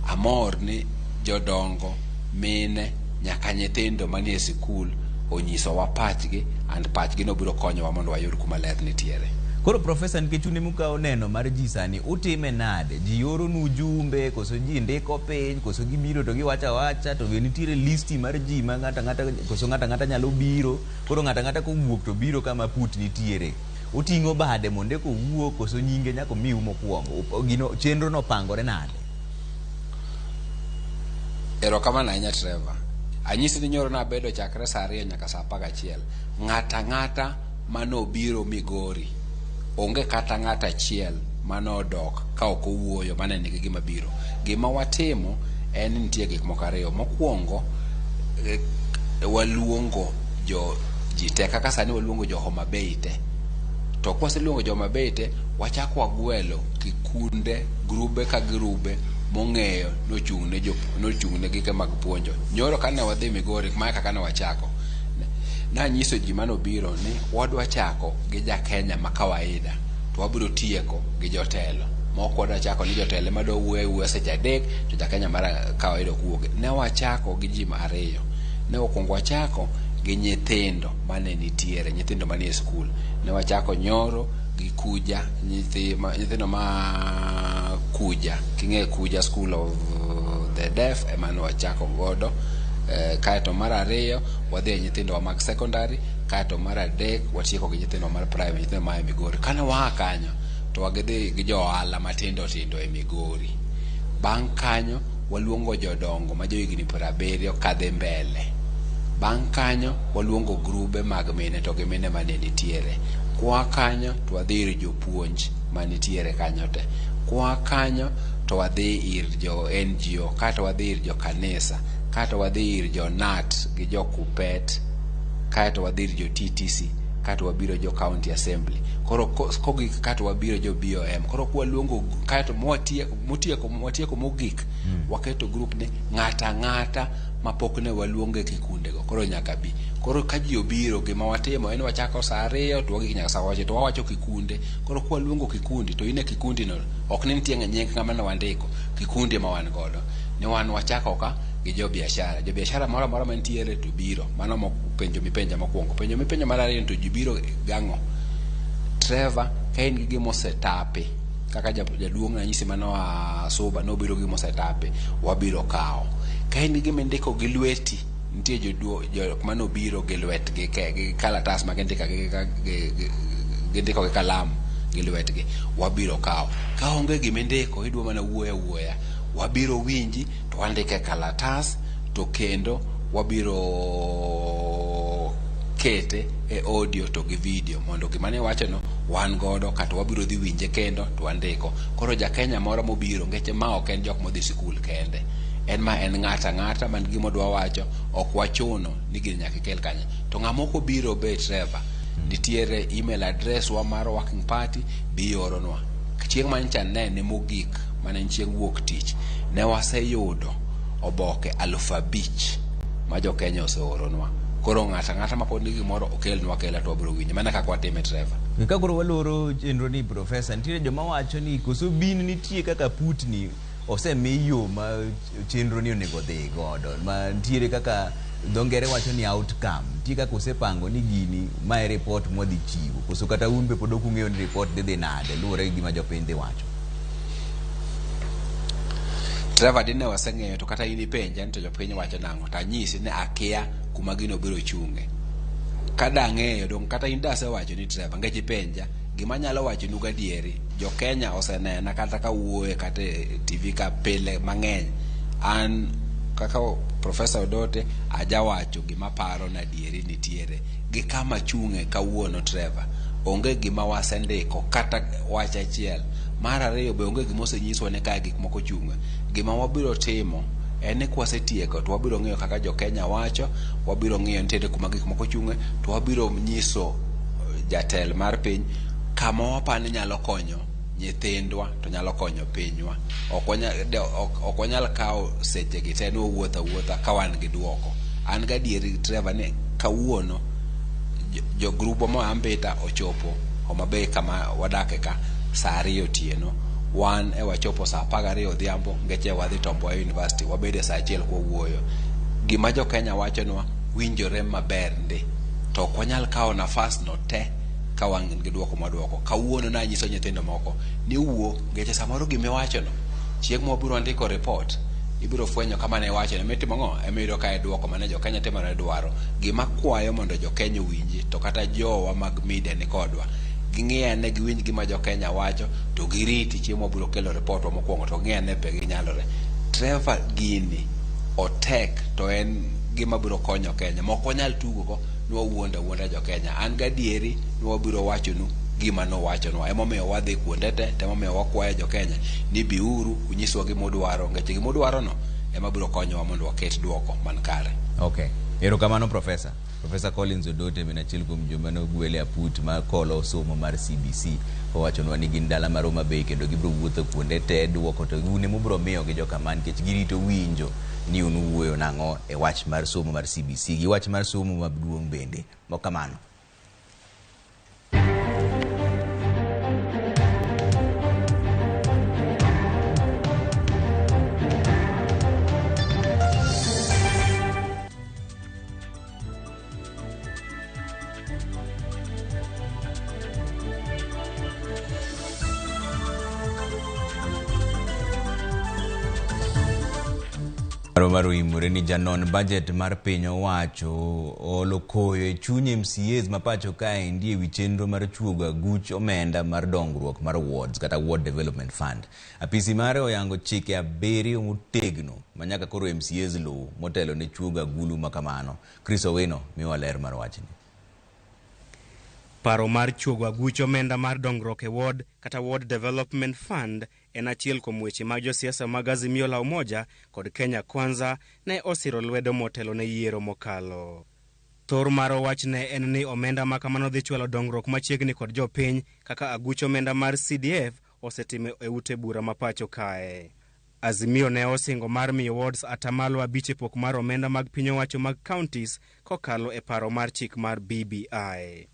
amor ni jodongo mine nyaka nyithindo manie sikul onyisowa pachgi and pachgi no biro konyowa mondo wayud kuma ler nitiere. Koro profesa, nikech un ema neno mar ji sani, utime nade? Ji oronu jumbe, koso ji ndiko piny, koso gibiro to giwacho awacha, to be nitiere listi mar ji ma ng'ato ang'ata, koso ng'ato ang'ata nyalo biro, koro ng'ato ang'ata kowuok to biro kama put nitiere. Oting'o bade mondo eka owuo, koso nyinge nyaka omiu mokwongo. Gino, chenro no opangore nade? Erokamano ahinya Trevor. Anyisi ni nyoro nabedo chakre saa 2 nyaka saa 11. Ng'ata ang'ata manobiro Migori, onge kata ng'at achiel manodok ka ok owuoyo mane nigi gima biro. Gima watimo en ni nitie gik moko ariyo. Mokwongo, waluongo jo ji te kaka sani waluongo jo Homa Bay te. To kwaseluongo jo Homa Bay te, wachako wagwelo kikunde, grube ka grube mong'eyo nochung' ne gike mag puonjo. Nyoro kane wadhi Migori, mae kaka ne wachako. Nanyiso ji manobiro ni wadwa chako gi ja Kenya ma kawaida to wabiro tieko gi jotelo. Mok wadwa chako ni jotelo ema dwa wuoyo awuoya seche 3 to ja Kenya mar kawaida ok wuogi. Ne wachako gi ji 2. Ne okwongo wachako gi nyithindo mane nitiere, nyithindo manie skul. Ne wachako nyoro gi Kuja, nyithindo ma Kuja, king'e Kuja School of the Deaf ema ne wachako godo. Kaeto mar 2 wadhi e nyithindo mag secondary, kaeto mar 3 watieko gi nyithindo mar primary, nyithindo ma e Migori. Kane waa kanyo to wagidhi gi jo ohala matindo tindo e Migori. Bang' kanyo waluongo jodongo ma johigni 70 kadhi mbele. Bang' kanyo waluongo grube mag mine to gi mine mane nitiere. Kwa kanyo to wadhi ir jopuonj manitiere kanyo te. Kwa kanyo to wadhi ir jo NGO, kaeto wadhi ir jo kanisa, kaeto wadhi ir jo NAT gi jo KUPPET, kaeto wadhi ir jo TTC, kaeto wabiro jo County Assembly. Koro kogik kaeto wabiro jo BOM. Koro kwaluongo kaeto mwatieko mogik, waketo group ni ng'ata ang'ata mapok ne waluongo e kikundego koro nyaka bi. Koro ka ji obiro, gima watimo en wachako saa 2 to wagik nyaka saa 9 to wawacho kikunde. Koro kwaluongo kikundi to in e kikundi no ok ni nitie nying ng'ama ne wandiko, kikundi ema wan godo. Ni wan wachako ka gi jo biashara. Jo biashara moro amora mantiere to biro. Mano penjo mipenja mokwongo. Penjo mipenjo mar ariyo to ji biro gang'o? Trevor, ka in gi gima osetapi, kaka jaduong' nanyisi manoa Suba nobiro gi gima osetapi, wabiro kawo. Ka in gi gima indiko gi lweti, nitie jok manobiro gi lwetgi gi kalatas ma gindiko gi kalam. gi lwetgi wabiro kawo. Ka onge gimindiko idwa mana wuoyo awuoya, wabiro winji to wandike kalatas to kendo wabiro kete e audio to gi video mondo gima ne iwachono wan godo kata wabiro dhi winje kendo to wandiko. Koro ja Kenya moro mobiro ngeche ma ok en jok modhi sikul kende. En ma en ng'ato ang'ata man gi gima odwa wacho, ok wachuno ni gini nyaka ikel kanya. To ng'ama ok obiro be Trevor, nitiere email address wa mar working party bi ioronwa. Chieng' manyocha ne mogik mane en chieng' wuok tich, ne waseyudo oboke 5,000 ma jo Kenya oseoronwa. Koro ng'ato ang'ata mapod nigi gimoro okelnwa akela to wabiro winjo mana kaka watime Trevor. Ka koro waloro chenro ni Profesa, nitiere joma wacho ni koso bin nitie kaka putni osemi yo ma chenro ni onego dhi godo, ma nitiere kaka dho ngere wacho ni outcome, nitie kaka osepango ni gini ma e report mwadhi chiwo, koso kata un be pod ok ung'eyo ni report dhi dhi nade luwore gi gima jopiny dhi wacho. Trevor, dine waseng'eyo to kata in ipenja ni to jopiny wacho nang'o, to anyisi ni akia kuma gino biro chunge. Ka dang'eyo dong kata in dasewacho ni Trevor, nikech ipenja, gima anyalo wachonu gadieri, jo Kenya osenena kata ka wuoye kata e TV ka pile mang'eny. An kaka Professor Odote ajawacho gima paro na adieri nitiere gi kama chung'e kawuono Trevor. Onge gima wasendiko kata wach achiel. Mar ariyo be onge gima osenyiswa ni kae gik moko chung'e. Gima wabiro timo en ni kwasetieko to wabiro ng'iyo kaka jo Kenya wacho, wabiro ng'iyo nitiere kuma gik moko chung'e, to wabiro nyiso jatel mar piny kama wapani nyalo konyo nyithindwa to nyalo konyo pinywa. Ok wanyal kawo seche gi te ni wawuotho awuotha ka wan gi duoko. An gadieri Trevor ni kawuono jo grubwa moa Mbita ochopo Homa Bay kama wadake ka saa 2 otieno. Wan e wachopo saa 12 odhiambo ngeche wadhi Tom Mboya University wabede saa 1 kwawuoyo. Gima jo Kenya wachonwa winjore maber ndi, to ok wanyal kawo nafas no te ka wan gi duoko mwadwoko. Kawuono nanyiso nyithindo moko ni wuo ngeche samoro gimiwachono chieng' mwabiro ndiko report ibiro fwenyo kama ne iwachono mitimo ang'o emiyudo ka e duoko mane jo Kenya timore dwaro. Gima kwayo mondo jo Kenya owinji to kata jowa mag media ni kodwa ging'i ane giwinj gima jo Kenya wacho to giriti chieng' mwabiro kelo report wa mokwongo to ging'i ane be ginyalore. Trevor, gini otek to en gima biro konyo Kenya. Mok wanyal tugo go ni wawuondo awuonda jo Kenya. An gadieri ni wabiro wachonu gima nowachonwa. Emomiyo wadhi kuonde te, to emomiyo wakwayo jo Kenya ni biuru unyiswa gima udwaro, nikech gima udwarono ema biro konyowa mondo waket duoko man kare. Okay. Erokamano Profesa. Profesa Collins Odote min achiel kuom joma nogwele aput mar kolo somo mar CBC owachonwa ni gin dala mar Homa Bay kendo gibiro wuotho kuonde te duoko to un ema ubiro miyo gi joka nikech girito winjo ni un uwuoyo nang'o e wach mar somo mar CBC gi wach mar somo maduong' bende. Mokamano. Mar oimore ni janon budget mar piny owacho olo koyo e chuny MCAs ma pacho kaendi ewi chenro mar chuogo aguch omenda mar dongruok mar wards kata Ward Development Fund. Apisi mare oyango chike 7 motegno ma nyaka koro MCAs luw motelo ne chuogo agulu makamano. Chris Owino miwa ler mar wachni. Paro mar chuogo aguch omenda mar dongruok e ward kata Ward Development Fund en achiel kuom weche mag josiasa mag Azimio la Umoja kod Kenya Kwanza ne osiro lwedo motelo ne yiero mokalo. Thor mar wach ne en ni omenda ma kamano dhi chwalo dongruok machiegni kod jopiny kaka aguch omenda mar CDF osetimo e ute bura ma pacho kae. Azimio ne osingo mar miyo wards 5% e pok mar omenda mag piny owacho mag counties kokalo e paro mar chik mar BBI.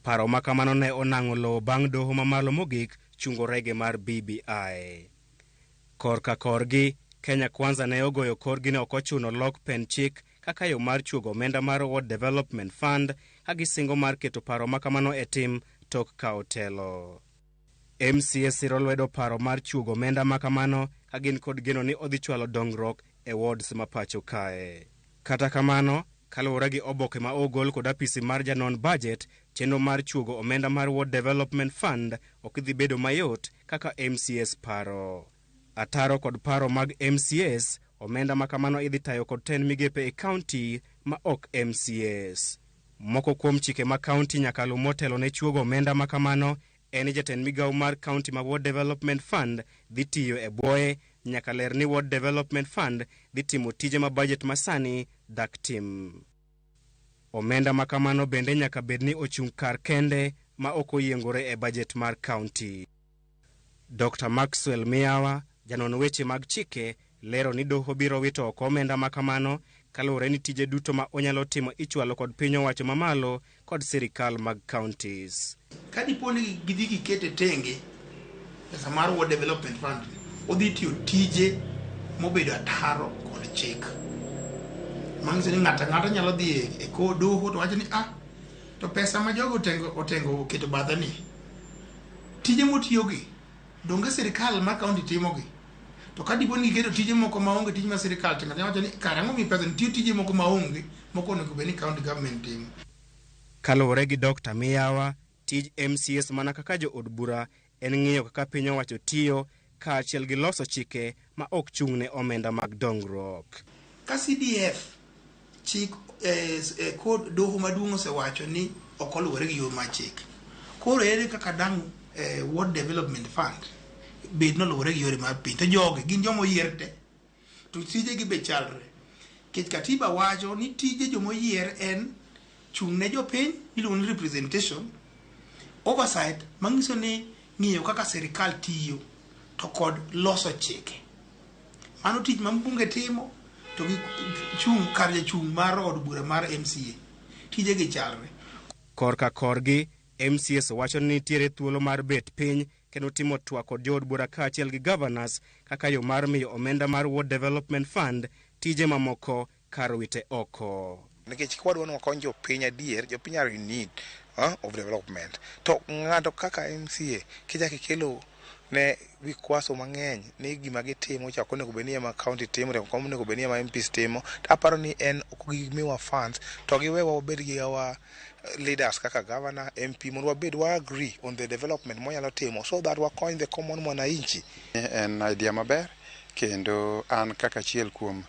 Paro ma kamano ne onang'o lowo bang' doho mamalo mogik chungo rege mar BBI. Korka korgi, Kenya Kwanza ne ogoyo korgi ne ok ochuno lok pen chik kaka yo mar chuogo omenda mar Ward Development Fund ka gisingo mar keto paro ma kamano e tim tok kawo telo. MCA siro lwedo paro mar chuogo omenda ma kamano ka gin kod geno ni odhi chwalo dongruok e wards ma pacho kae. Kata kamano, kaluwore gi oboke ma ogol kod apisi mar janon budget, chenro mar chuogo omenda mar Ward Development Fund ok dhi bedo mayot kaka MCAs paro. Ataro kod paro mag MCAs, omenda ma kamano idhi tayo kod tend migepe e kaunti ma ok MCAs. Moko kuom chike ma kaunti nyaka luw motelo ne chuogo omenda ma kamano en ni jatend migawo mar kaunti ma Ward Development Fund dhi tiyo e bwoye nyaka ler ni Ward Development Fund dhi timo tije ma bajet masani dak tim. Omenda ma kamano bende nyaka bed ni ochung' kar kende ma ok oyiengore e bajet mar kaunti. Dr. Maxwell Miyawa, janon weche mag chike, lero ni doho biro wito oko omenda ma kamano kaluwore ni tije duto ma onyalo timo ichwalo kod piny owacho mamalo kod sirikal mag counties. Ka dipo ni gidhi gikete tenge pesa mar Ward Development Fund, odhi tiyo tije mobedo ataro kod chik. Manyiso ni ng'ato ang'ata nyalo dhi e doho to wacho ni to pesa ma jogo otengo oketo bathe ni, tije motiyogi donge sirikal mar kaunti timogi? To ka dipo ni giketo tije moko maonge tij ma sirikal timo, wacho ni kara ang'o mi pesa nitie tije moko maonge moko onego bed ni county government timo. Kaluwore gi Dr. Miyawa, tij MCAs mana kaka jo od bura en ng'iyo kaka piny owacho tiyo kaachiel gi loso chike ma ok chung' ne omenda mag dongruok. Ka CDF chik kod doho maduong' osewacho ni ok oluwore gi yo mar chik, koro ere kaka dang' Ward Development Fund bed noluwore gi yore mar piny? To jogi gin joma oyier te, to tijegi be chalre. Nikech katiba wacho ni tije joma oyier en chung' ne jopiny iluongo ni representation, oversight manyiso ni ng'iyo kaka sirikal tiyo to kod loso chike. Mano tich ma mbunge timo to gi chung' kar jachung' mar od bura mar MCA. Tijegi chalre. Korka korgi, MCAs wacho ni nitiere thuolo mar bet piny kendo timo twak kod jood bura kaachiel gi governors kaka yo mar miyo omenda mar Ward Development Fund tije mamoko kar wite oko. Nikech kwadwa ni wakony jopiny adier, jopiny are in need of development. To ng'ato kaka MCA kichako ikelo ne vikwaso mang'eny ni gima gitimo cha ok onego bed ni ema county timo, to ok onego bed ni ema MPs timo, to aparo ni en ok gimiwa funds to giwewa wabed gi our leaders kaka governor, MP mondo wabed wa agree on the development mwanyalo timo so that wakony the common mwananchi. En idea maber kendo an kaka achiel kuom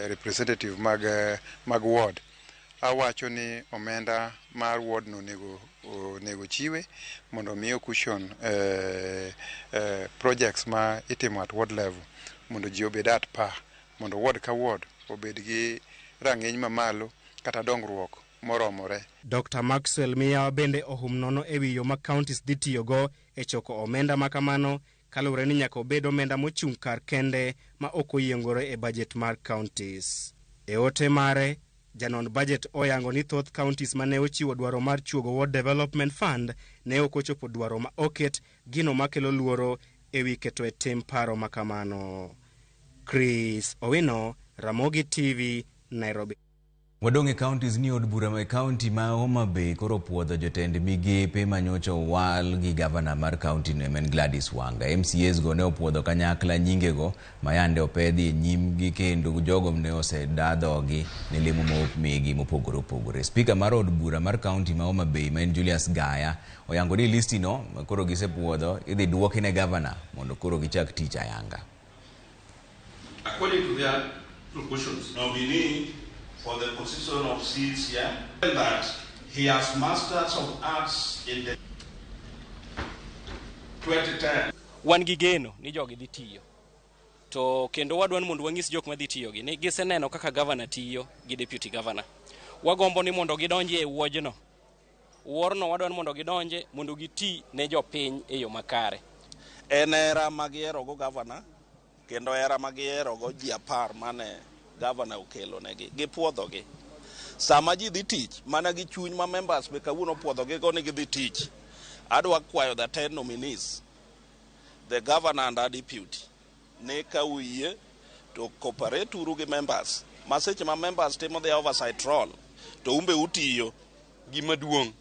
representative mag ward awacho ni omenda mar ward no onego chiwe mondo mi cushion projects ma itimo at ward level mondo ji obed at par, mondo ward ka ward obed gi rang'iny mamalo kata dongruok moromore. Dr. Maxwell Miyawa bende ohum nono e wi yo ma counties dhi tiyogo e choko omenda ma kamano kaluwore ni nyaka obed omenda mochung' kar kende ma ok oyiengore e bajet mar counties. E ote mare, janon bajet oyango ni thoth counties mane ochiwo dwaro mar chuogo Ward Development Fund ne ok ochopo dwaro ma oket, gino makelo luoro e wi keto e tim paro ma kamano. Chris Owino, Ramogi TV, Nairobi. Wadong' e counties ni od bura e county ma Homa Bay koro puodho jotend migepe manyocha owal gi gavana mar county no en Gladys Wanga. MCAs go ne opuodho kanyakla nyingego ma yande opedhi e nyimgi kendo jogo ne oseda dhogi ne lemo ma migi mopogore opogore. Spika mar od bura mar county ma Homa Bay ma en Julius Gaya oyango ni listi no koro gisepuodho idhi duoki ne gavana mondo koro gichak tich ayanga. According to their proportions, nominee for the position of CCM, that he has Masters of Arts in the 2010. Wan gi geno ni jogi dhi tiyo. To kendo wadwa ni mondo wanyis jok madhi tiyo gi ni giseneno kaka governor tiyo gi deputy governor. Wagombo ni mondo gidonje e wuojno. Wuorno wadwa ni mondo gidonje mondo giti ne jopiny e yo makare. En hera ma giherogo governor kendo hera ma giherogo ji 10 mane governor okelo negi, gipuodhogi. Sama ji dhi tich, mana gi chuny ma members be kawuono opuodhogi go ni gidhi tich. Adwa kwayo the 10 nominees, the governor and her deputy, ne ka uyie to cooperate uru gi members. Ma seche ma members timo their oversight role, to umbe utiyo. Gima duong'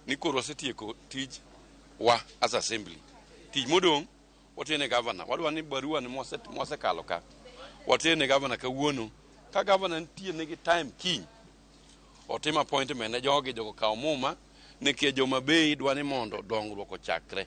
ni koro wasetieko tij wa as assembly. Tich modong' watene governor. Wadwa ni barua ni mwasekalo ka. Watene governor kawuono. Ka governor nitie nigi time kiny, otim appointment ne jogi, jogo kaw muma nikech joma Bay dwa ni mondo dongruok ochakre.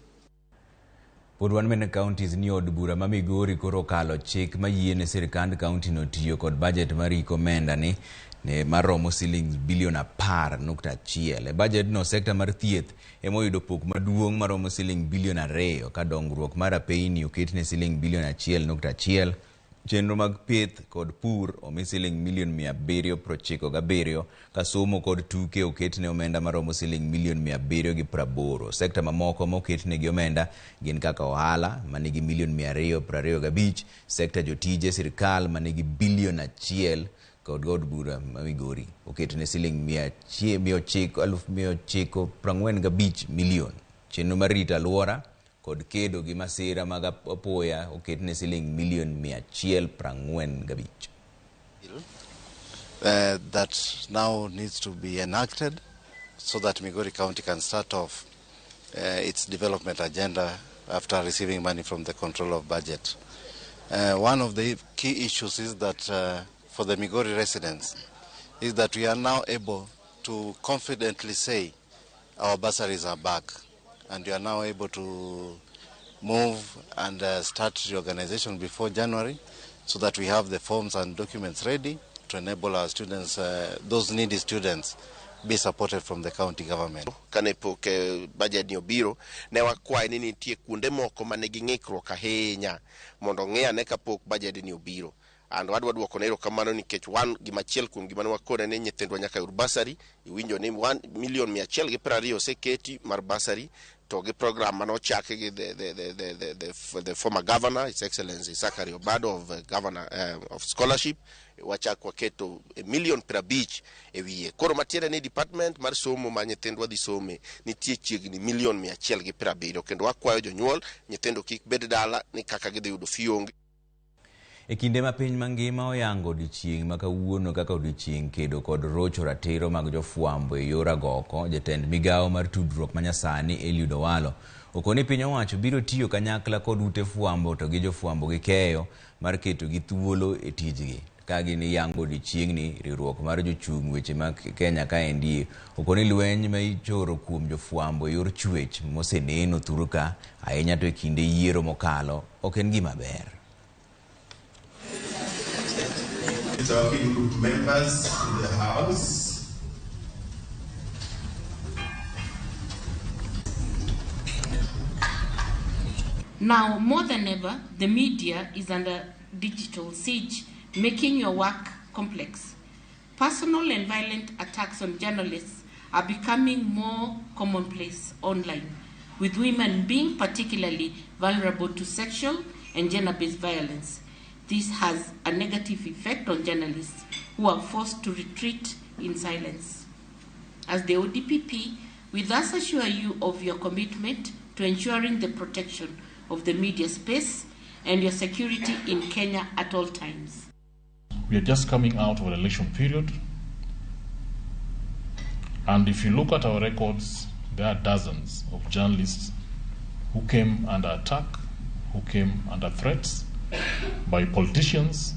Pod wan mene counties ni od bura ma Migori koro okalo chik mayiene sirkand county no tiyo kod budget mar iko omenda ni ne maromo siling bilion 10.1. E budget no sekta mar thieth ema oyudo pok maduong' maromo siling bilion 2 ka dongruok mar apeyni oketne siling bilion 1.1. Chenro mag pith kod pur omi siling milion 797 ka somo kod tuke oketne omenda maromo siling milion 780. Sekta mamoko moketnegi omenda gin kaka ohala manigi milion 225, sekta jotije sirkal manigi bilion 1 kod od bura ma Migori oketne siling 945 milion. Chenro mar rito alwora kod kedo gi masira mag apoya oketne siling milion 145. That now needs to be enacted so that Migori County can start off its development agenda after receiving money from the control of budget. One of the key issues is that for the Migori residents is that we are now able to confidently say our bursaries are back, and we are now able to move and start reorganization before January so that we have the forms and documents ready to enable our students, those needy students, be supported from the county government. Kane pok budget ni obiro, ne wakwaye ni nitie kuonde moko manigi ng'ikruok ahinya mondo ong'i ane kapok budget ni obiro. And wadwa duoko ne erokamano nikech wan gimachiel kuom gima ne wakone ni nyithindwa nyaka yud bursary. Iwinjo ni 1,120,000 oseketi mar bursary to gi program manochaki gi the former governor, His Excellency Zachary Obado of governor of scholarship, wachak waketo 50,000,000 e wiye. Koro matiende ni department mar somo ma nyithindwa dhi some nitie chiegni 170,000,000 kendo wakwayo jonyuol nyithindo kik bed dala ni kaka gidhi yudo fee onge. E kinde ma piny mangima oyango odiechieng' ma kawuono kaka odiechieng' kedo kod rocho ratiro mag jofwambo e yor agoko, jatend migawo mar tudruok manyasani Eliud Owalo okoni piny owacho biro tiyo kanyakla kod ute fwambo to gi jofwambo gi keyo mar keto gi thuolo e tijgi. Ka gin yango odiechieng'ni, riwruok mar jochung' weche mag Kenya kaendi okoni lweny ma ichoro kuom jofwambo e yor chwech moseneno thurka ahinya to e kinde yiero mokalo ok en gima ber. Talking group members in the house. Now, more than ever, the media is under digital siege, making your work complex. Personal and violent attacks on journalists are becoming more commonplace online, with women being particularly vulnerable to sexual and gender-based violence. This has a negative effect on journalists who are forced to retreat in silence. As the ODPP, we thus assure you of your commitment to ensuring the protection of the media space and your security in Kenya at all times. We are just coming out of an election period, and if you look at our records, there are dozens of journalists who came under attack, who came under threats by politicians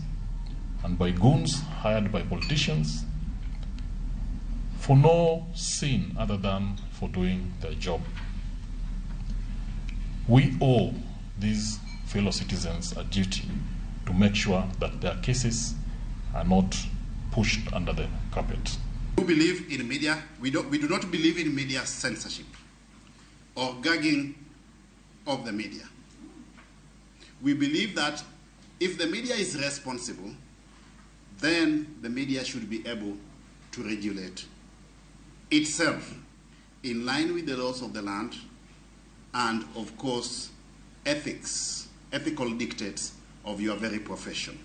and by goons hired by politicians for no sin other than for doing their job. We owe these fellow citizens a duty to make sure that their cases are not pushed under the carpet. We believe in media. We do not believe in media censorship or gagging of the media. We believe that if the media is responsible, then the media should be able to regulate itself in line with the laws of the land and, of course, ethics, ethical dictates of your very profession.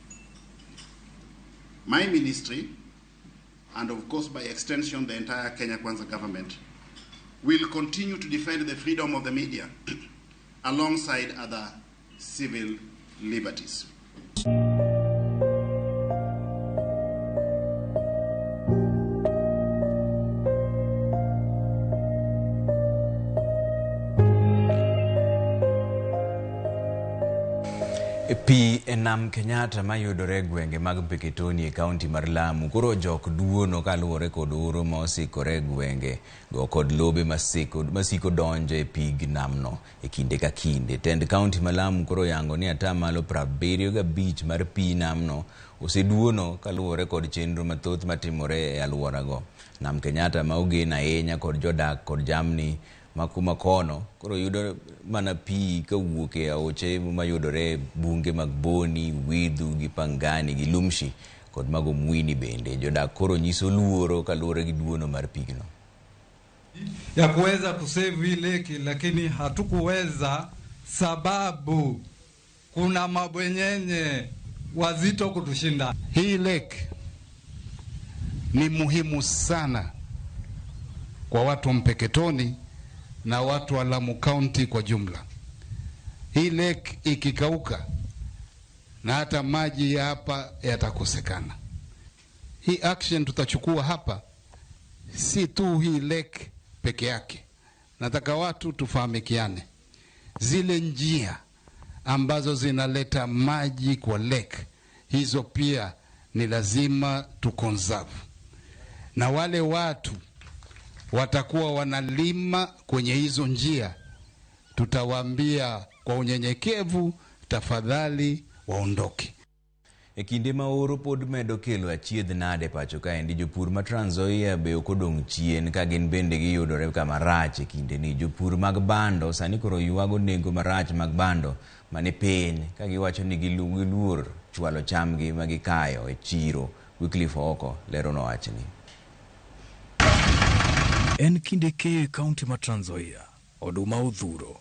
My ministry, and of course by extension the entire Kenya Kwanza government, will continue to defend the freedom of the media alongside other civil liberties. Pi e nam Kenyatta mayudore e gwenge mag Mpeketoni e kaunti mar Lamu koro jok duono kaluwore kod oro ma osikore e gwenge go kod lobe masiko donjo e pig namno e kinde ka kinde. Tend kaunti ma Lamu koro oyango ni atamalo 75 mar pi namno oseduono kaluwore kod chenro mathoth matimore e alworago. Nam Kenyatta ma ogen ahinya kod jodak kod jamni ma kuma kono koro yudo mana pi kawuok e aoche mayudore e bunge mag Boni, Widhu gi Pangani gi Lumshi kod mago Mwini bende. Jodak koro nyiso luoro kaluwore gi duono mar pigno. Ya kuweza kusave hii lake, lakini hatukuweza sababu kuna mabwenyenye wazito kutushinda. Hii lake ni muhimu sana kwa watu wa Mpeketoni na watu wa Lamu County kwa jumla. Hii lake ikikauka na hata maji ya hapa yatakosekana. Hii action tutachukua hapa si tu hii lake peke yake. Nataka watu tufahamikiane, zile njia ambazo zinaleta maji kwa lake hizo pia ni lazima tu conserve, na wale watu watakuwa wanalima kwenye hizo njia, tutawaambia kwa unyenyekevu, tafadhali waondoke. E kinde ma oro pod medo kelo achiedh nade pacho kaendi, jopur ma Trans Nzoia be ok odong' chien ka gin bende giyudore kama rach e kindeni. Jopur mag bando sani koro ywago nengo marach mag bando mani piny ka giwacho ni giluor chwalo chamgi ma gikayo e chiro. Wycliffe Ooko leronwa wachni. En kinde keyo e kaunti ma Trans Nzoia, oduma odhuro.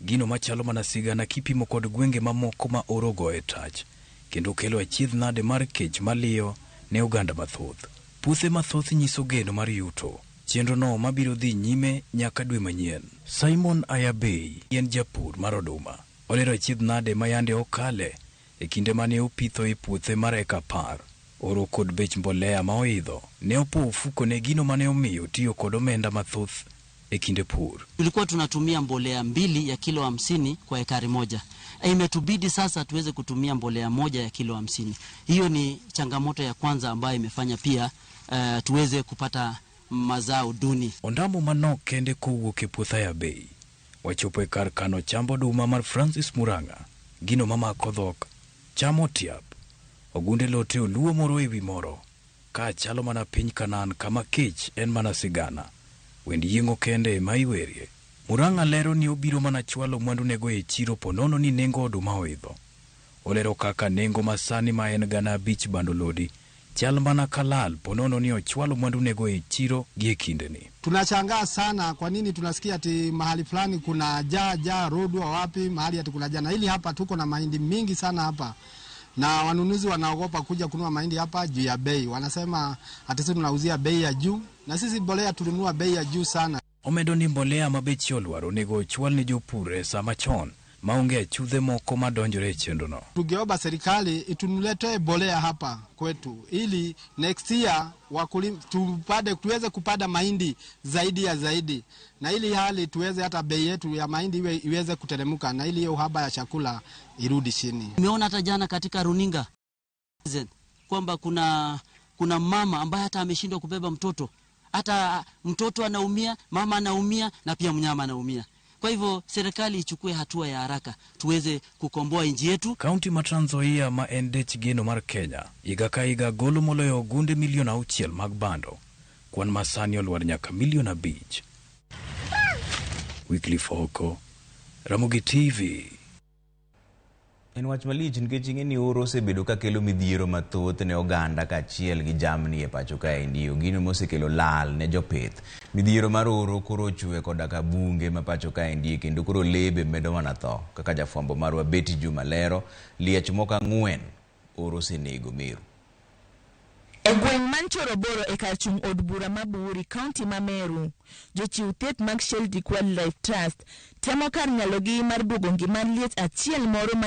Gino machalo mana sigana kipimo kod gwenge mamoko ma oro goye tach, kendo kelo achiedh nade mar kech maliyo ne oganda mathoth. Puothe mathoth nyiso geno mar yuto. Chenro no mabiro dhi nyime nyaka dwe manyien. Simon Ayabei en japur mar oduma. Olero achiedh nade ma yande okale e kinde mane opitho e puothe mar eka 10. Oro kod bech mbolea ma oidho ne opo ofuko ne gino mane omiyo tiyo kod omenda mathoth e kinde pur. Tulikuwa tunatumia mbolea 2 ya kilo 50 kwa ekari moja. Imetubidi sasa tuweze kutumia mbolea 1 ya kilo 50. Hiyo ni changamoto ya kwanza ambayo imefanya pia tuweze kupata mazao duni. Ondamo manok kende kowuok e puoth Ayabei. Wachopo e kar kano chamb oduma mar Francis Murang'a. Gino mamako dhok, cham otiap. Ogunde lote oluo moro ewi moro. Ka chalo mana piny Kanan kama kech en mana sigana. Wend yieng'o kende ema iwerie. Murang'a lero ni obiro mana chwalo mwandunego e chiro ponono ni nengo oduma oidho. Olero kaka nengo masani ma en 5,000 bando lodi chal mana kalal ponono ni ochwalo mwandunego e chiro gi e kindeni. Tunashangaa sana kwa nini tunasikia ati mahali fulani kuna jaa rodwa wapi mahali ati kuna jaa, na ili hapa tuko na mahindi mingi sana hapa. Na wanunuzi wanaogopa kuja kununua mahindi hapa juu ya bei. Wanasema ati sisi tunauzia bei ya juu, na sisi mbolea tulinunua bei ya juu sana. Omedo ni mbolea ma bech olwar onego ochwal ne jopur e sama chon maonge achudhe moko madonjore e chenrono. Tungeomba serikali ituletee mbolea hapa kwetu ili next year wakulima tuweze kupanda mahindi zaidi ya zaidi, na ili hali tuweze hata bei yetu ya mahindi iweze kuteremka, na ili uhaba ya chakula irudi chini. Nimeona hata jana katika runinga kwamba kuna mama ambaye hata ameshindwa kubeba mtoto. Hata mtoto anaumia, mama anaumia na pia mnyama anaumia. Kwa hivyo serikali ichukue hatua ya haraka tuweze kukomboa nchi yetu. Kaunti ma Trans Nzoia ma en dech geno mar Kenya higa ka higa golo moloyo ogunde milion 6 mag bando. Kwan masani olwar nyaka milion 5. Wycliffe Ooko, Ramogi TV. En wach malich nikech ing'e ni oro osebedo kakelo midhiero mathoth ne oganda kaachiel gi jamni e pacho kaendi. Gino mosekelo lal ne jopith. Midhiero mar oro koro ochwe koda ka bunge ma pacho kaendi, kendo koro lee be medo mana tho. Kaka jafwambo marwa Betty Juma lero, liech moko 4 oro osenego Meru. E gweng' man Choroboro e kar chung' od bura ma Buuri, kaunti ma Meru, jochiw thieth mag Sheltik Wildlife Trust temo kar nyalogi mar duogo ngima liech achiel moro mane